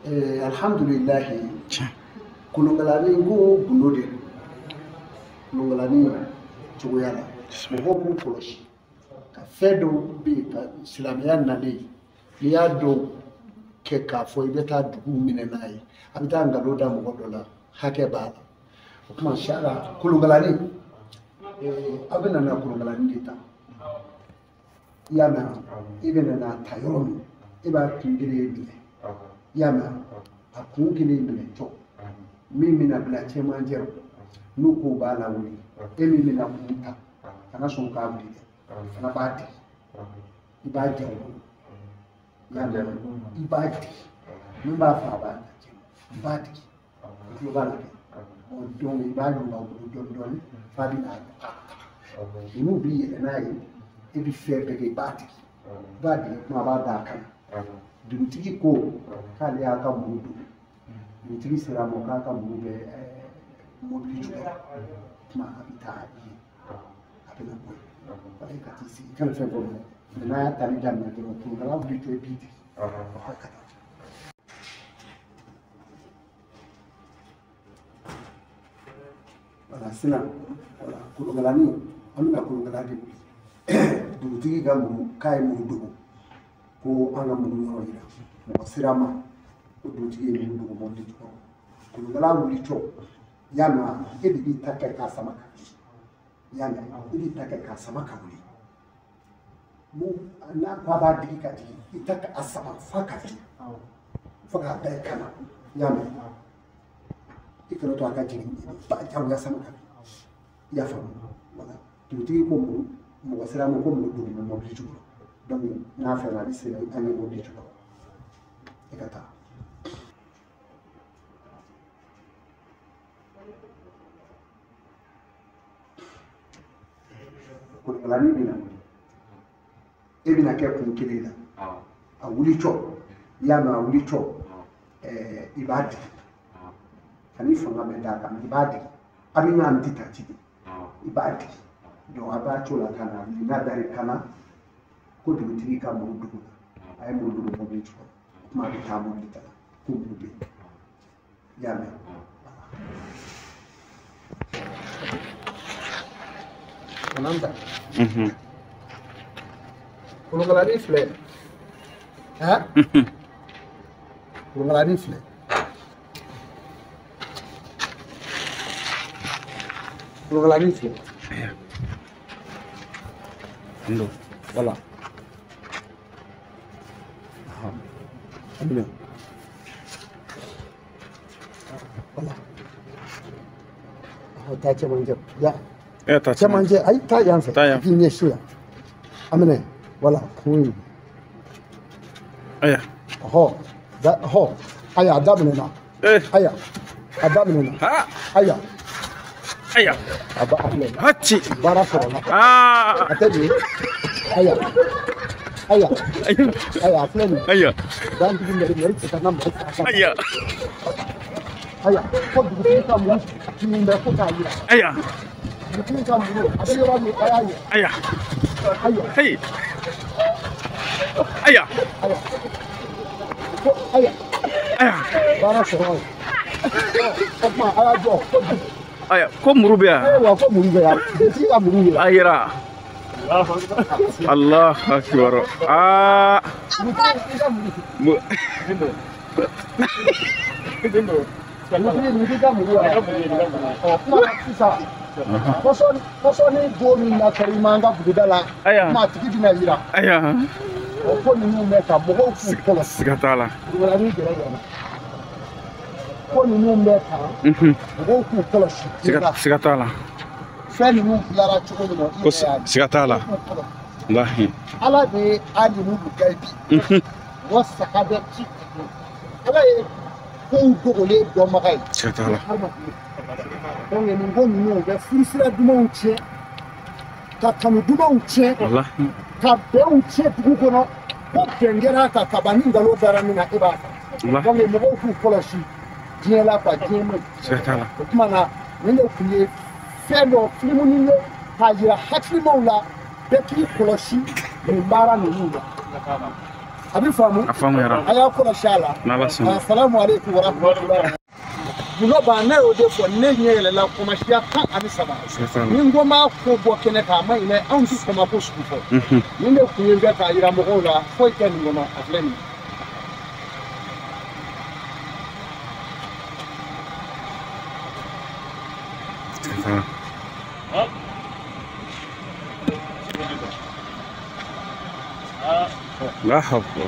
Alhamdulilahi, kolonkalani ko gundo de don. Kolonkalani cogoya la, mɔgɔw k'u kɔlɔsi ka fɛn dɔw bɛ yen ka silamɛya nalen, n'i y'a dɔw kɛ k'a fɔ i bɛ taa dugu minɛ n'a ye, a bɛ taa nkalon da mɔgɔ dɔ la, hakɛ b'a la. O tuma sara kolonkalani, aw bɛ na kolonkalani de ta. I y'a mɛn, i bɛ na ta yɔrɔ min, e b'a kun kelen minɛ. I y'a mɛn, a kun kelen minɛ cɔ min bɛna bila cɛmancɛ rɔ, n'u k'o b'a lawuli, e min bɛna kun ta, kana sɔn k'a wuli dɛ, fana b'a digi, i b'a ja o bolo. I y'a mɛn, i b'a digi, min b'a fɔ a b'a lajɛ, i b'a digi, i tulo b'a la dɛ. Donc i b'a yuguba o bolo dɔɔni dɔɔni f'a bɛ na a ta. Ninnu b'i yɛlɛ n'a ye, e bɛ fɛn bɛɛ kɛ, i b'a digi, i b'a digi kuma a b'a da a kan. Dugutigi ko k'ale y'a ka muru don. Dugutigi sera a ma k'a ka muru bɛ mobili jukɔrɔ, kuma a bɛ taa yen, a bɛ na bɔ yen, wala ka t'i sigi, i kana fɛn fɔ mɛ n'a y'a tali daminɛ dɔrɔn, kolonkala wuli tɔ i b'i digi, ɔhɔ ka taa. Wala sisan, wala kolonkalani, an bɛna kolonkala de wuli. Dugutigi ka muru, k'a ye muru dogo, ko an ka muru yɔrɔ yira. Mɔgɔ sera a ma ko dugutigi ye muru dogo mobili jukɔrɔ. Kolonkala wuli cɔ, i y'a mɛn, e de b'i ta kɛ k'a sama ka wuli. I y'a mɛn, e b'i ta kɛ k'a sama ka wuli. N'a ko a b'a digi ka jigin, i ta k'a sama f'a ka jigin, fo k'a bɛɛ kana. I y'a mɛn, i kana to a ka jigin, i b'a jagoya sama ka wuli. I y'a faamu? Wala dugutigi ko muru, mɔgɔ sera a ma ko muru dogo bɛ mobili jukɔrɔ. Donc n'a fɛnna a bɛ se an ye mobili jukɔrɔ, i ka taa. Kolonkalani bɛna wuli, e bɛna kɛ kun kelen na, a wuli cɔ, i y'a mɛn, a wuli cɔ, i b'a digi, ka n'i fanga bɛɛ d'a kan, i b'a digi, a bɛ ɲɔgɔn ti ta ci de, i b'a digi. Donc a b'a co la ka na wuli, n'a dar'i kan na ko dugutigi ka muru dugu la, a ye muru dugu mobili jukɔrɔ, o tuma a bɛ taa mobili ta la ko muru bɛ yen. I y'a mɛn? Kana ta. Kolonkalani filɛ, han, kolonkalani filɛ. Kolonkalani filɛ. Voilà. Aminɛ. Voilà. Taa cɛmancɛ. Ya. Cɛmancɛ, ayi, taa yan fɛ. I k'i ɲɛsin yan. Aminɛ. Voilà. Kun. Aya. Ɔhɔ. Da, ɔhɔ. Aya, a daminɛna. Aya. A daminɛna. Aya. Aya. A ba a filɛ. Haci. Baara sɔrɔla. A tɛ nin ye. Aya. Aya. Aya, a filɛ nin ye. Aya. Dantigi mɛri mɛri tɛ taa n'a mɔgɔ sa. Aya. Aya. Ko dugutigi ka muru tunun bɛ ko k'a yira. Aya. Dugutigi ka muru a bɛ yɔrɔ min, a y'a yira. Aya. Aya. Hey. Aya. Aya. Ko aya. Aya. Baara sɔrɔla. O tuma a y'a jɔ. Aya, ko muru bɛ yan. Ayiwa, ko muru bɛ yan. Dugutigi ka muru yira. A yira. Allah akbar. Aa. Dugutigi ka muru yira. Ɔ kuma sisan. Pɔsɔni don min na kɛra i man ka buguda la. Aya. Kuma a tigi bɛna yira. Aya. O ko ninnu bɛ ka mɔgɔw k'u kɔlɔsi. Siga t'a la. Dugulani gɛrɛ gɛrɛ. Ko ninnu bɛ tan, mɔgɔw k'u kɔlɔsi. Siga t'a la. Fɛn ninnu bilara cogo min na, ko siga t'a la. Walahi. Ala de ye alimu gayibi. Wa sahadati. Ala ye kow dogolen dɔnbaga ye. Siga t'a la. Donc nin ko ninnu u bɛ furusira dumanw tiɲɛ, ka kanu dumanw tiɲɛ, Walahi. ka bɛnw tiɲɛ dugu kɔnɔ. Ko bɛn kɛra kan kaban, ni nkalon dara min na, e b'a ta. Donc mɔgɔw k'u kɔlɔsi diɲɛ la quoi, diɲɛ ma ɲi. Siga t'a la. O tuma na nin de tun ye fɛn dɔ filimuni ye k'a yira hakilimaw la, bɛɛ k'i kɔlɔsi nin baara ninnu la. A bɛ faamu. A faamuyara. A y'a kɔlɔsi a la. N'Ala sɔnna. Asalamu aleykum wa rahmatulahi. Gundo ne y'o de fɔ ne ɲɛ yɛlɛla kɔmasiya 13. Ni n ko n b'a ko bɔ kɛnɛ kan a ma ɲi dɛ, anw ti kɔmako sugu fɔ. Nin de kun ye n bɛ k'a yira mɔgɔw la foyi tɛ nin kɔnɔ a filɛ nin ye. La hawla.